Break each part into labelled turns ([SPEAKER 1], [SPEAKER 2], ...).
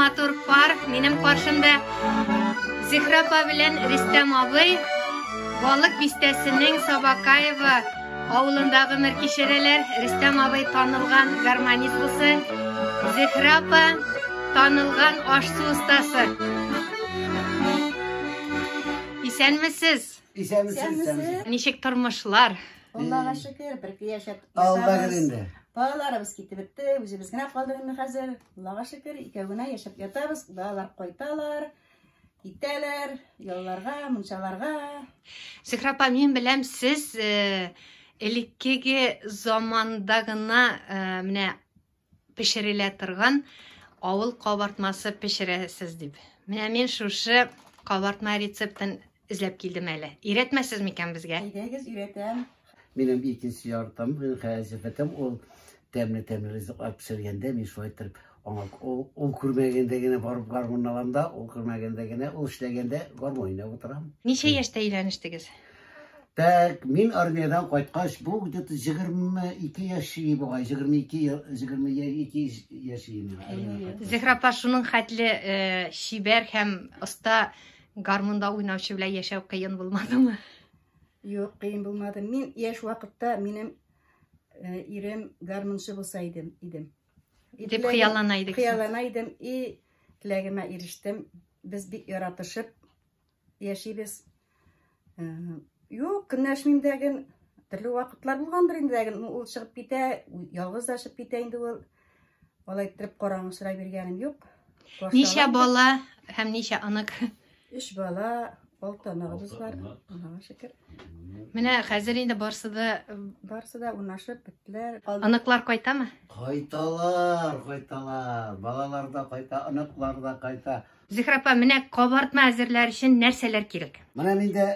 [SPEAKER 1] матур пар минем каршымда. Зихра апа белән Рөстәм абый Балык бистәсенең Сабакаева авылында гомер кичерәләр. Рөстәм абый танылган гармонист булса, Зихра апа танылган аш-су остасы. Исәнмесез?
[SPEAKER 2] Исәнмесез, исәнмесез.
[SPEAKER 1] Ничек тормышлар?
[SPEAKER 3] Аллага шөкер, бер яшәп
[SPEAKER 2] Аллага инде.
[SPEAKER 3] Балаларыбыз китеп бетте, үзебез генә калдык инде хәзер. Аллага шөкер, икәү генә яшәп ятабыз. Балалар кайталар, китәләр, ялларга, мунчаларга.
[SPEAKER 1] Зөһрә апа, мин беләм, сез э, элеккеге заманда гына э, менә пешерелә торган авыл кабартмасы пешерәсез дип. Менә мин шушы кабартма рецептын эзләп килдем әле. Өйрәтмәсез микән безгә?
[SPEAKER 3] Әйдәгез, өйрәтәм.
[SPEAKER 2] Минем икенче яртым, минем хәзифәтем ул тәмле-тәмле ризыклар пешергәндә мин шулай итеп аңа ул, ул күрмәгәндә генә барып гармун алам да, ул күрмәгәндә генә, ул эшләгәндә гармун уйнап утырам.
[SPEAKER 1] Ничә яшьтә өйләнештегез?
[SPEAKER 2] Так, мин армиядән кайткач, бу где-то 22 яшь бугай, 22 ел, 22 яшь мин.
[SPEAKER 1] Зөһрә апа, шуның хәтле э, чибәр һәм оста гармунда уйнаучы белән яшәү кыен булмадымы?
[SPEAKER 3] Юк, кыен булмады. Мин яшь вакытта минем э, ирем гармунчы булса идем, идем. И
[SPEAKER 1] Дип
[SPEAKER 3] теләгем-
[SPEAKER 1] хыяллана идегез.
[SPEAKER 3] Хыяллана идем и теләгемә ирештем. Без бик яратышып яшибез. Э, Юк, көнләшмим дәген. Төрле вакытлар булгандыр инде дәген. Ул чыгып китә, ялгыз да чыгып китә инде ул. Алай иттереп караңгы чырай биргәнем юк. Каршы
[SPEAKER 1] Ничә
[SPEAKER 3] алам.
[SPEAKER 1] бала һәм ничә онык?
[SPEAKER 3] Өч бала, алты оныгыбыз
[SPEAKER 2] Алты
[SPEAKER 3] бар.
[SPEAKER 2] онык.
[SPEAKER 3] Аллага шөкер.
[SPEAKER 1] Менә хәзер инде барсы да
[SPEAKER 3] Барысы да урнашып беттеләр.
[SPEAKER 1] оныклар кайтамы?
[SPEAKER 2] Кайталар, кайталар. Балалар да кайта, оныклар да кайта.
[SPEAKER 1] Зөһрә апа, менә кабартма әзерләр өчен нәрсәләр кирәк?
[SPEAKER 2] Менә мин дә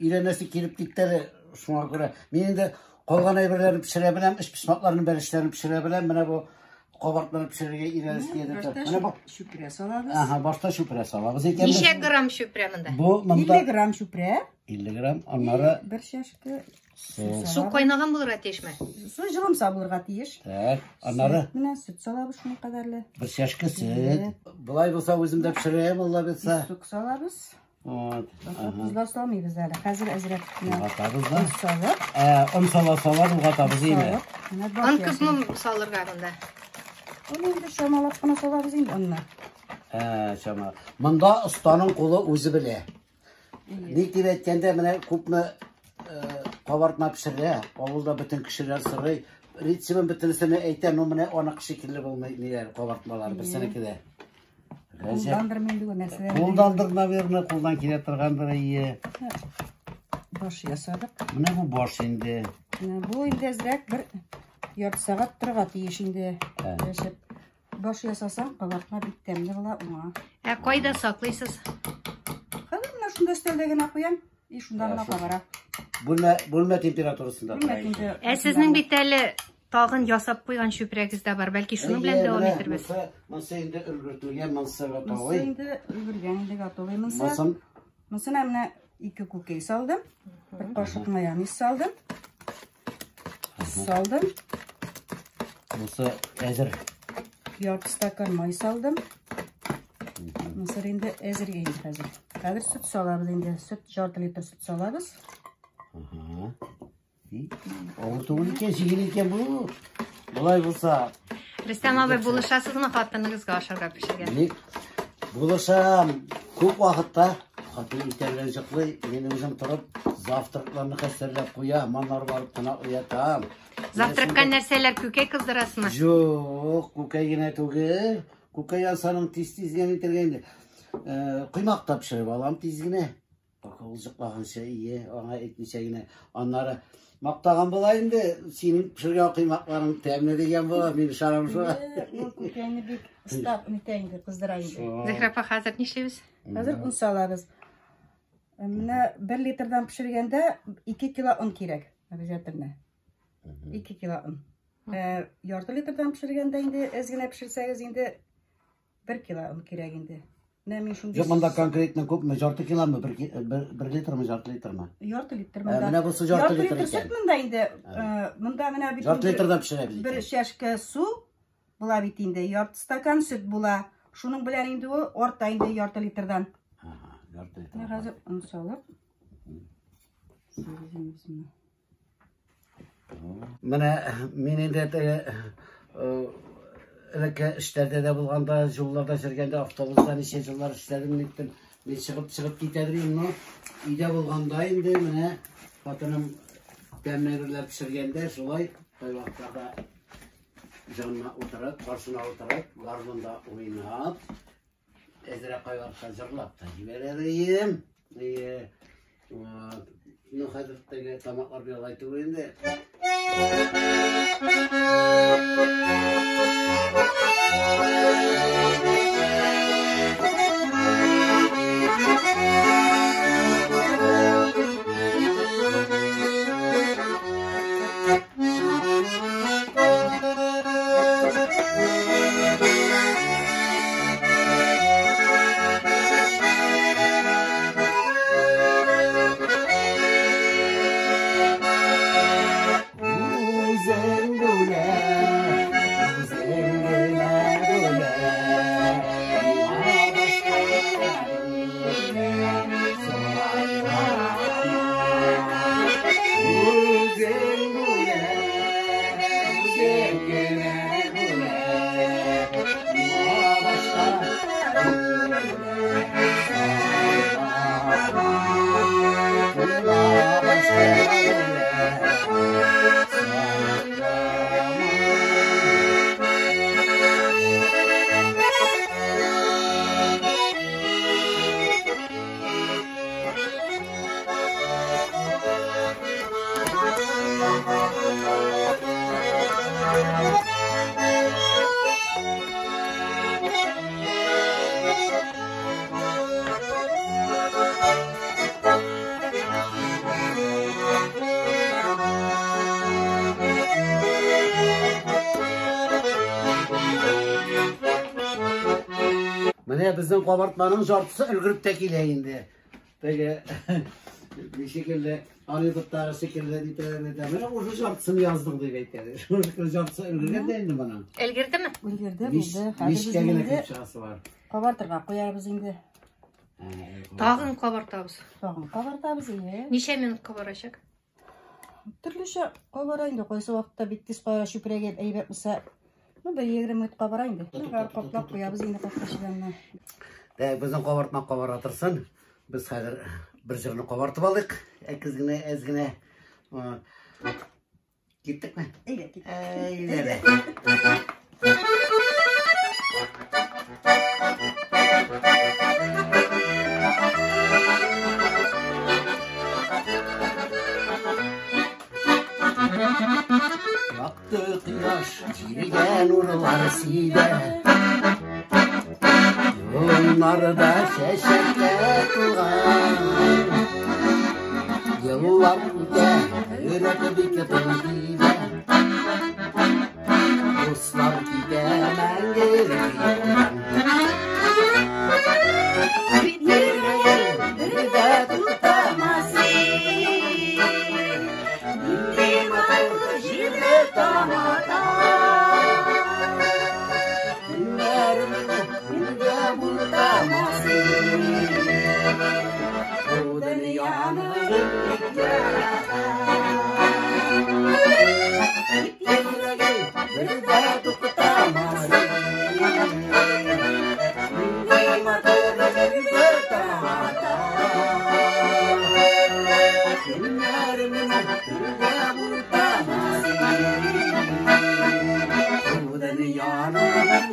[SPEAKER 2] өйрәнәсе килеп китте әле, шуңа күрә. Мин инде калган әйберләрне пешерә беләм, өчпочмакларны, бәлешләрне пешерә беләм. Менә бу кабартманы пешерергә өйрәнәсе килде.
[SPEAKER 3] Башта
[SPEAKER 2] Менә бу
[SPEAKER 3] чүпрә салабыз.
[SPEAKER 2] Ага, башта чүпрә салабыз икән.
[SPEAKER 1] Ничә грамм чүпрә монда?
[SPEAKER 2] Бу монда
[SPEAKER 3] 50 грамм чүпрә.
[SPEAKER 2] 50 грамм, аннары
[SPEAKER 3] бер чәшкә
[SPEAKER 2] су.
[SPEAKER 1] Су кайнаган булырга тиешме?
[SPEAKER 3] Су җылымса булырга тиеш.
[SPEAKER 2] Так, аннары
[SPEAKER 3] Сөт, менә сөт салабыз шуның кадәрле.
[SPEAKER 2] бер чәшкә сөт. Болай булса үзем дә пешерәм, Алла бирсә.
[SPEAKER 3] Сок салабыз.
[SPEAKER 2] Вот.
[SPEAKER 3] Башка тозлар салмыйбыз әле. Хәзер әзрәк кенә
[SPEAKER 2] Болгатабыз да.
[SPEAKER 3] тоз салып,
[SPEAKER 2] Ә, он сала сала болгатабыз инде.
[SPEAKER 3] салып, менә баш
[SPEAKER 1] Он
[SPEAKER 3] ясыйбыз.
[SPEAKER 1] күпме салырга монда?
[SPEAKER 3] Оны инде чамалап кына салабыз инде онны.
[SPEAKER 2] Ә, чама. Монда останың кулы үзе белә. Ник дип әйткәндә, менә күпме э, кабартма пешерә, авылда бөтен кешеләр сорый. Рецептын бөтенесен әйтә, но менә анык шикелле булмый ниләр кабартмалар берсенеке дә. Гаҗәп.
[SPEAKER 3] Кулдандыр инде бу нәрсәләр.
[SPEAKER 2] Кулдандыр, наверное, кулдан килә торгандыр ие.
[SPEAKER 3] Баш ясадык.
[SPEAKER 2] Менә бу баш инде.
[SPEAKER 3] Менә бу инде әзрәк бер ярты сәгать торырга тиеш инде.
[SPEAKER 2] Ә.
[SPEAKER 3] Пешеп. Баш ясасаң, кабартма бик тәмле була уңа.
[SPEAKER 1] Ә кайда саклыйсыз?
[SPEAKER 3] Хәзер менә шунда өстәлдә генә куям, и шунда
[SPEAKER 2] Ә,
[SPEAKER 3] гына
[SPEAKER 2] шул.
[SPEAKER 3] кабара.
[SPEAKER 2] Бүлмә бүлмә температурасында
[SPEAKER 3] Бүлмә
[SPEAKER 2] тора инде.
[SPEAKER 3] температурасында.
[SPEAKER 1] Ә сезнең бит әле тагын ясап куйган чүпрәгез дә бар. Бәлки шуның белән
[SPEAKER 2] Әйе,
[SPEAKER 1] дәвам
[SPEAKER 2] менә
[SPEAKER 1] итербез.
[SPEAKER 2] Монсы, монсы инде өлгертелгән, монсы
[SPEAKER 3] Монсы
[SPEAKER 2] готовый.
[SPEAKER 3] инде өлгергән инде готовый монсы.
[SPEAKER 2] Монысын
[SPEAKER 3] Монсына менә ике күкәй салдым. Бер кашык майонез салдым. Салдым.
[SPEAKER 2] Бусы әзер.
[SPEAKER 3] Ярты стакан май салдым. Монсы инде әзергә инде хәзер. Хәзер сөт салабыз инде. Сөт ярты литр сөт салабыз.
[SPEAKER 2] Ага. И, Авыр түгел икән, җиңел икән бу. Болай булса,
[SPEAKER 1] Рөстәм абый, булышасызмы хатыныгызга ашарга пешергән?
[SPEAKER 2] ник булышам. Күп вакытта хатын иртәдән йоклый, мин үзем торып завтракларны хәстәрләп куям, аннары барып кына уятам.
[SPEAKER 1] Завтракка нәрсәләр күкәй кыздырасызмы?
[SPEAKER 2] Юк, күкәй генә түгел. Күкәй алсаның тиз-тиз генә итәргә инде. Э, Коймак та пешереп алам тиз генә. Пока ул йоклаганча ие, аңа әйтмичә генә. Аннары мактаган була инде, синең пешергән коймакларың тәмле дигән була, мин ышанам шуңа.
[SPEAKER 3] Инде ул күкәйне бик ыстап нитә инде, кыздыра инде.
[SPEAKER 1] Зөһрә апа, хәзер нишлибез?
[SPEAKER 3] Хәзер он салабыз. Менә 1 литрдан пешергәндә 2 кило он кирәк, обязательно. 2 кило он. Э, Ярты литрдан пешергәндә инде әз генә пешерсәгез инде 1 кило он кирәк инде. Менә мин шундый
[SPEAKER 2] Юк, монда конкретно күпме? Ярты киломы, бер ки- бер бер литрмы, ярты литрмы?
[SPEAKER 3] ярты литр
[SPEAKER 2] Ә,
[SPEAKER 3] монда.
[SPEAKER 2] Менә бусы ярты литр
[SPEAKER 3] сөт
[SPEAKER 2] икән.
[SPEAKER 3] монда инде. Э, Монда менә бит
[SPEAKER 2] Ярты
[SPEAKER 3] инде
[SPEAKER 2] литрдан пешерәбез
[SPEAKER 3] бер
[SPEAKER 2] икән.
[SPEAKER 3] чәшкә су була бит инде, ярты стакан сөт була. Шуның белән инде ул арта инде ярты литрдан.
[SPEAKER 2] Ага, ярты литр.
[SPEAKER 3] Менә хәзер он салып. Сигезебез менә.
[SPEAKER 2] Менә мин инде теге элекке эшләрдә дә булганда, юлларда йөргәндә, автобуста ничә еллар эшләдем, ниттем. Мин чыгып-чыгып китә бирим, но өйдә булганда инде менә хатыным тәмле әйберләр пешергәндә шулай кайвакытларда җанына утырып, каршына утырып, гармунда уйнап, әзрәк кайвакытта җырлап та җибәрә идем. Ие, вот. Ну, хәзер теге тамаклар бик алай түгел инде. Үзең бүләк, үзең генә бүләк, миңа башка бүләк сайлама. Үзең бүләк, үзең генә бүләк, миңа башка бүләк сайлама. Миңа башка бүләк сайлама. Менә безнең кабартманың жартысы өлгереп тә килә инде. Теге шикелле, анекдоттагы шикелле дип әйтә. Менә уже жартысын яздың дип әйтә. Шул жартысы өлгергән дә инде моның.
[SPEAKER 1] Өлгердеме?
[SPEAKER 3] Өлгерде, булды. Хәзер без
[SPEAKER 2] Мичкә генә
[SPEAKER 3] инде
[SPEAKER 2] кереп чыгасы бар.
[SPEAKER 3] кабартырга куябыз инде.
[SPEAKER 1] Тагын кабартабыз.
[SPEAKER 3] Тагын кабартабыз, ие.
[SPEAKER 1] Ничә минут кабарачак?
[SPEAKER 3] Төрлечә кабара инде. Кайсы вакытта бик тиз кабара, чүпрәге әйбәт булса, ну, бер 20 минут кабара инде. Хәзер каплап куябыз инде капкачларны.
[SPEAKER 2] Дә, безнең кабартма кабара торсын. Без хәзер бер җырны кабартып алыйк. Әкез генә, әз генә. Киттекме?
[SPEAKER 3] Әйдә, киттек.
[SPEAKER 2] Әйдә. Якты кояш җиргә нурлар сибә. Юлларда чәчәкләр тулган. Еллар үтә, йөрәк бик тын тибә. Дуслар китә мәңгелек юлдан. Йөрәгем бер дә туктамас. Нинди матур җирле тамата. Көннәремне күңгә бутамас. Бу дөньяны бик яратам. Йөрәгем бер дә туктамас. Нинди матур җирле тамата. Көннәремне күңгә бутамас. Бу дөньяны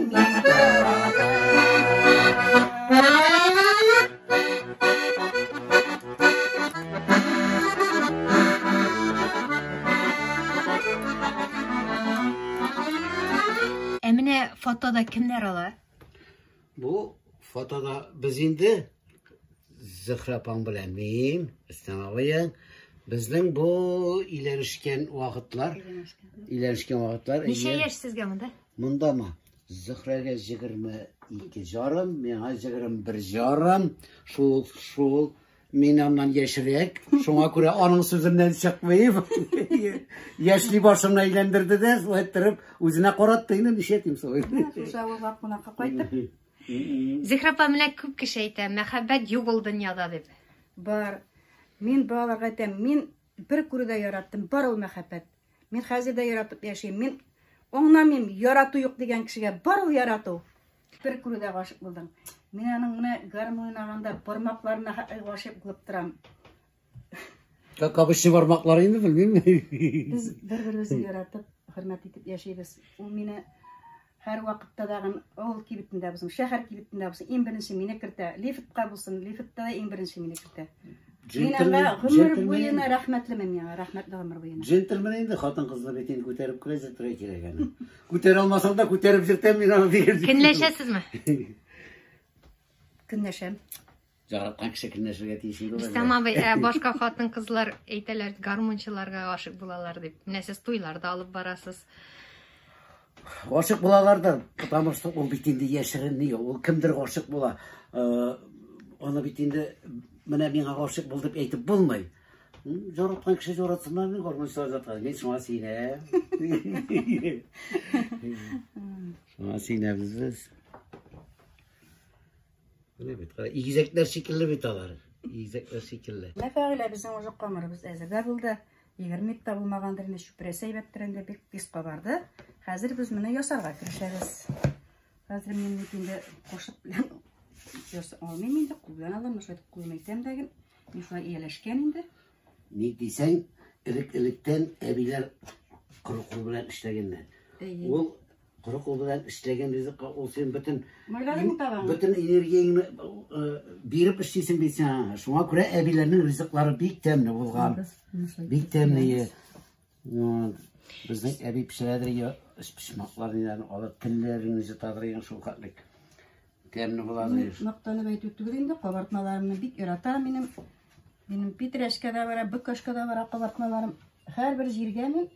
[SPEAKER 2] бик яратам.
[SPEAKER 1] Ә менә фотода кемнәр ала?
[SPEAKER 2] Бу фотода без инде Зөһрә апаң белән мин, Рөстәм абыең, безнең бу өйләнешкән вакытлар, өйләнешкән вакытлар.
[SPEAKER 1] Ничә
[SPEAKER 2] әйе.
[SPEAKER 1] яшь сезгә монда?
[SPEAKER 2] Мондамы? Зөһрәгә 22 ярым, миңа 21 ярым. Шул, шул. Мин аннан яшьрәк, шуңа күрә аның сүзеннән чыкмыйм. Яшьли башымны әйләндерде дә, шулай иттереп үзенә каратты инде, нишләтим соң?
[SPEAKER 3] Шушы авылга кунакка кайтып,
[SPEAKER 1] Зөһрә апа, менә күп кеше әйтә, мәхәббәт юк ул дөньяда дип.
[SPEAKER 3] Бар. Мин балаларга әйтәм, мин бер күрүдә яраттым, бар ул мәхәббәт. Мин хәзер дә яратып яшим. Мин аңламыйм, ярату юк дигән кешегә бар ул ярату. Бер күрүдә гашыйк булдым. Мин аның менә гармун уйнаганда бармакларына гашыйк булып торам.
[SPEAKER 2] Как обычно бармаклары инде, белмим.
[SPEAKER 3] Без бер-беребезне яратып, хөрмәт итеп яшибез. Ул мине һәр вакытта дагын авыл кибетендә булсын, шәһәр кибетендә булсын, иң беренче мине кертә. Лифтка булсын, лифтта да иң беренче мине кертә. Мин аңа гомер буена рәхмәтлемен миңа, рәхмәтле гомер буена.
[SPEAKER 2] Джентльмен инде хатын-кызны бит инде күтәреп кенә йөртергә кирәк аны. Күтәрә алмасаң да күтәреп йөртәм мин аны дигән.
[SPEAKER 1] Көнләшәсезме?
[SPEAKER 3] Көнләшәм.
[SPEAKER 2] Яраткан кеше көнләшергә тиеш инде.
[SPEAKER 1] Рөстәм абый, ә башка хатын-кызлар әйтәләр, гармунчыларга гашыйк булалар дип. Менә сез туйларда алып барасыз.
[SPEAKER 2] Гашык булалардыр, потому что ул бит инде яшерен ни, ул кемдер гашык була. Аны бит инде менә миңа гашык бул дип әйтеп булмый. Яраткан кеше яратсыннар, мин гармунчылар яраткан. Мин шуңа сөенәм. Шуңа сөенәбез без. Менә бит, кара, игезәкләр шикелле бит алар. Игезәкләр шикелле.
[SPEAKER 3] Менә Фәгыйлә, безнең уже камырыбыз әзер дә булды. 20 минут та булмагандыр инде, чүпрәсе әйбәттер инде, бик тиз кабарды. Хәзер без моны ясарга керешәбез. Хәзер мин бит инде кашык белән ясый алмыйм инде, кул белән алам, шулай итеп кулым әйтәм дә гел. Мин шулай ияләшкән инде.
[SPEAKER 2] Ник дисәң, элек-электән әбиләр коры кул белән эшләгәннәр. Ул коры кул белән эшләгән ризыкка ул син бөтен
[SPEAKER 3] Майладыңмы табаңны?
[SPEAKER 2] Бөтен энергияңне биреп эшлисең бит син аңа. Шуңа күрә әбиләрнең ризыклары бик тәмле булган. Бик тәмле. Безнең әби пешерәдер я өчпочмаклар ниләрне алып телләреңне җытадыр икән шул хәтлек. Тәмле була ди.
[SPEAKER 3] Мактанып әйтү түгел инде, кабартмаларымны бик ярата минем. Минем Питрәшкә дә бара, Бөкәшкә дә бара кабартмаларым. Һәрбер җиргә мин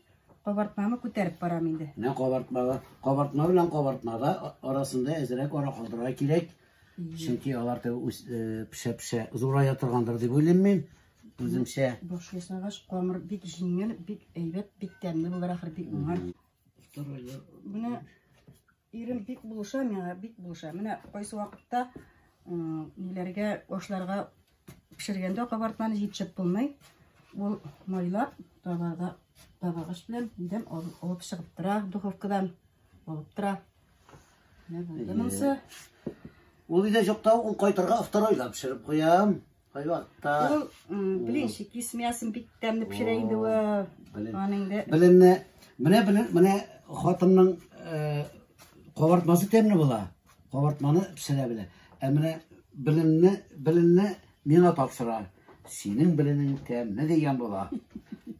[SPEAKER 3] кабартмамы күтәреп барам инде.
[SPEAKER 2] Менә кабартмада, кабартма белән кабартмада арасында әзрәк ара калдырырга кирәк. Чөнки алар теге үс пешә-пешә зурая торгандыр дип уйлыйм мин. Үземчә.
[SPEAKER 3] Баш ясагач, камыр бик җиңел, бик әйбәт, бик тәмле булыр ахыр, бик уңар. Менә ирем бик булыша миңа, бик булыша. Менә кайсы вакытта ниләргә, ашларга пешергәндә кабартманы җитешеп булмый. Ул майлап, табада табагыч белән нидән алып чыгып тора, духовкадан алып тора. Менә булды монысы.
[SPEAKER 2] Ул өйдә юкта, ул кайтырга второйда пешереп куям. Кайвакытта.
[SPEAKER 3] Ул блинчики с мясом бик тәмле пешерә инде ул. Аның инде.
[SPEAKER 2] Беленне, менә белен, менә хатынның кабартмасы тәмле була. Кабартманы пешерә белә. Ә менә беленне, беленне миңа тапшыра. Синең беленең тәмле дигән була.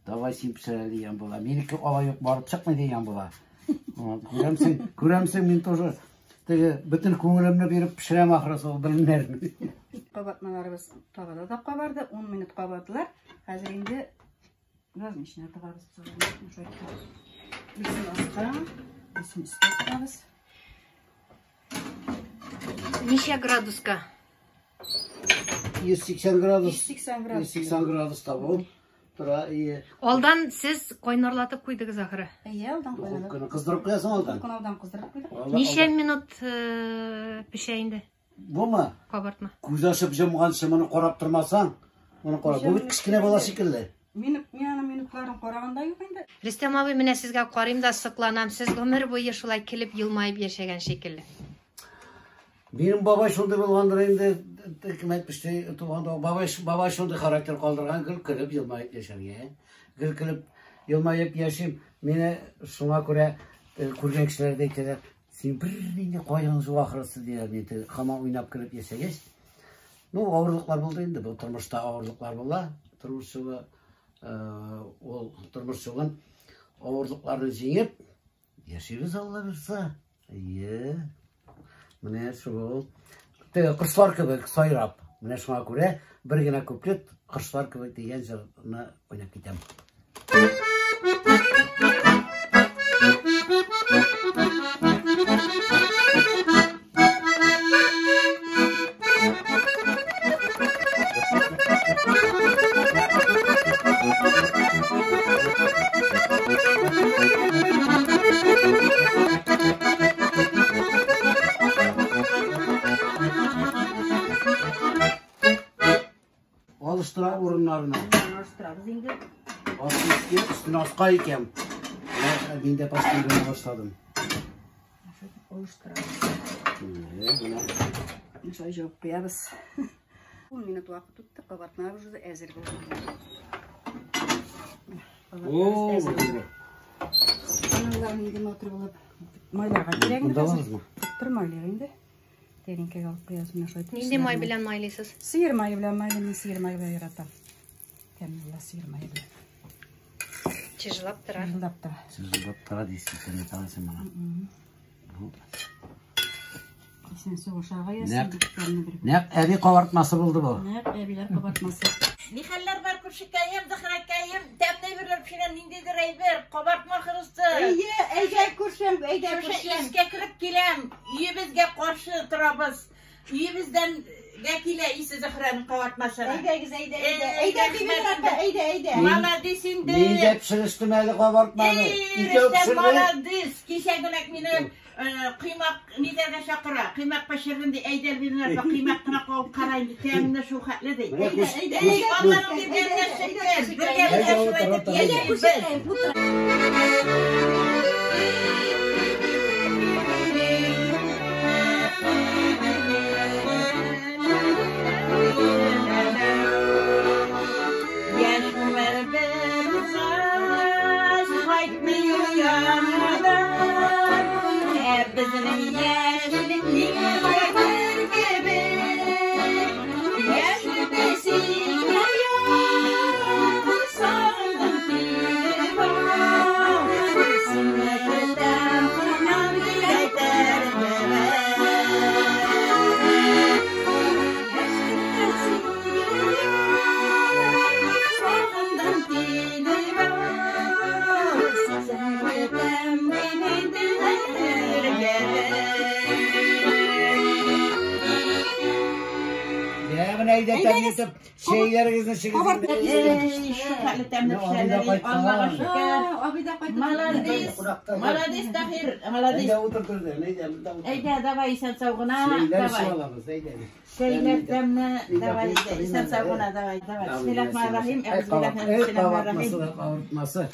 [SPEAKER 2] Давай син пешерә дигән була. Минеке алай ук барып чыкмый дигән була. Күрәмсең, күрәмсең, мин тоже теге бөтен күңелемне биреп пешерәм ахрысы ул беленнәрне.
[SPEAKER 3] Кабартмаларыбыз табада да кабарды, 10 минут кабардылар. Хәзер инде газның эченә тыгабыз. Берсен аска, берсен өскә тыгабыз.
[SPEAKER 1] Ничә градуска?
[SPEAKER 2] 180 градус.
[SPEAKER 3] 180 градус.
[SPEAKER 2] 180 градуста бу. Тора, ие.
[SPEAKER 1] Алдан сез кайнарлатып куйдыгыз ахыры.
[SPEAKER 3] Әйе, алдан кайнарлатып.
[SPEAKER 2] Духовканы кыздырып куясың алдан.
[SPEAKER 3] Духовканы алдан кыздырып куйдык.
[SPEAKER 1] Ничә минут пешә инде?
[SPEAKER 2] Бумы?
[SPEAKER 1] Кабартма.
[SPEAKER 2] Күз ачып йомганчы моны карап тормасаң, моны карап. Бу бит кечкенә бала шикелле.
[SPEAKER 3] Мин аның минутларын караганда юк инде.
[SPEAKER 1] Рөстәм абый, менә сезгә карыйм да сокланам. Сез гомер буе шулай килеп елмаеп яшәгән шикелле.
[SPEAKER 2] Минем бабай шундый булгандыр инде, кем әйтмешли, туганда бабай, бабай шундый характер калдырган, гел көлеп елмаеп яшәргә. Гел көлеп елмаеп яшим. Мине шуңа күрә күргән кешеләр дә әйтәләр, син бернинди кайгың юк ахрысы диләр. Мин теге һаман уйнап көлеп яшәгәч. Ну, авырлыклар булды инде, бу тормышта авырлыклар була. Тормыш юлы, ул тормыш юлын авырлыкларны җиңеп яшибез, Алла бирса. Әйе. Менә шул. Теге кошлар кебек сайрап. Менә шуңа күрә бер генә куплет кошлар кебек дигән җырны уйнап китәм. Асты өскә, өстен аска икән. Менә мин дә почти өйрәнә башладым.
[SPEAKER 3] Оештырабыз.
[SPEAKER 2] Менә.
[SPEAKER 3] Шулай җавып куябыз. 10 минут вакыт үтте, кабартмабыз уже әзер булды.
[SPEAKER 2] О,
[SPEAKER 3] Әзер булды. Аналар инде матур булып майларга кирәк инде.
[SPEAKER 2] Монда алабызмы?
[SPEAKER 3] Тоттыр майлар инде. Тәринкәгә алып куябыз менә шулай.
[SPEAKER 1] Нинди май белән майлыйсыз?
[SPEAKER 3] Сыер мае белән майлыйм, мин сыер мае белән яратам. Тәмле була сыер мае белән.
[SPEAKER 1] Чыжлап тора.
[SPEAKER 3] Чыжылдап тора.
[SPEAKER 2] Чыжылдап тора дейсің, сен айта аласың маған.
[SPEAKER 3] Исән сау ашарга язсын.
[SPEAKER 2] Нәкъ. Нәкъ әби кабартмасы булды бу.
[SPEAKER 3] Нәкъ әбиләр кабартмасы.
[SPEAKER 4] Ни хәлләр бар күршекәем, Зөһрәкәем, тәмле әйберләр пешерәм, ниндидер әйбер, кабартма хырысы.
[SPEAKER 3] Әйе, әйдә күршем, әйдә
[SPEAKER 4] Шушы
[SPEAKER 3] күршем.
[SPEAKER 4] искә кереп киләм, өебезгә каршы торабыз. Өебездән гә килә исе Зөһрәнең кабартмасы.
[SPEAKER 3] Әйдәгез, әйдә, әйдә.
[SPEAKER 4] Әй,
[SPEAKER 3] Әйдә, Бибинур апа, әйдә, әйдә.
[SPEAKER 4] Молодец инде.
[SPEAKER 2] Мин дә пешерештем әле кабартманы.
[SPEAKER 4] Эй,
[SPEAKER 2] Икәү
[SPEAKER 4] Рөстәм,
[SPEAKER 2] пешердек.
[SPEAKER 4] молодец. Кичә генә мине коймак нидәргә чакыра. Коймак пешердем ди, әйдә Бибинур апа, коймак кына кабып карыйм ди, тәмле шул хәтле ди.
[SPEAKER 2] Менә
[SPEAKER 3] Әйдә,
[SPEAKER 2] күз-
[SPEAKER 3] әйдә,
[SPEAKER 4] Эй,
[SPEAKER 3] әйдә,
[SPEAKER 4] Алланың
[SPEAKER 3] әйдә,
[SPEAKER 4] биргәненә
[SPEAKER 3] әйдә,
[SPEAKER 4] шөкер.
[SPEAKER 3] әйдә,
[SPEAKER 4] Бергә
[SPEAKER 2] әйдә,
[SPEAKER 4] бергә шулай
[SPEAKER 2] утыр,
[SPEAKER 4] итеп
[SPEAKER 2] утыр,
[SPEAKER 3] Әйдә,
[SPEAKER 4] яшибез.
[SPEAKER 3] күршекәем, утыр.
[SPEAKER 4] Яшь гомер бер узгач, кайтмый яңадан. Ә безнең яшьлек кайтыр кебек. Яшьлектә син сагындым сине бар. Сине көтәм, һаман кайтыр кебек. Сагындым сине бар. Сине көтәм, мине кайтыр кебек.
[SPEAKER 2] Я менә әйдә тәмле итеп чәйләрегезне
[SPEAKER 3] Кабартма.
[SPEAKER 2] эчегез.
[SPEAKER 4] Эй, шул хәтле тәмле
[SPEAKER 2] Менә абый да
[SPEAKER 4] пешерәләр,
[SPEAKER 2] кайтты.
[SPEAKER 4] Аллага шөкер.
[SPEAKER 3] Абый да кайтып
[SPEAKER 4] Молодец,
[SPEAKER 2] Кунакта.
[SPEAKER 4] молодец, Таһир, молодец.
[SPEAKER 2] Әйдә утыр түрдә, әйдә монда утыр.
[SPEAKER 4] Әйдә, давай исән сау гына,
[SPEAKER 2] Чәйләр
[SPEAKER 4] давай.
[SPEAKER 2] эчеп алабыз, әйдә.
[SPEAKER 4] Чәйләр тәмле,
[SPEAKER 2] Әйдә,
[SPEAKER 4] давай,
[SPEAKER 2] әйдә,
[SPEAKER 4] исән сау гына, давай, давай.
[SPEAKER 2] Давай,
[SPEAKER 4] Бисмиллахиррахманиррахим,
[SPEAKER 2] Әй,
[SPEAKER 4] бисмиллахиррахманиррахим.
[SPEAKER 2] кабартмасы да кабартмасы.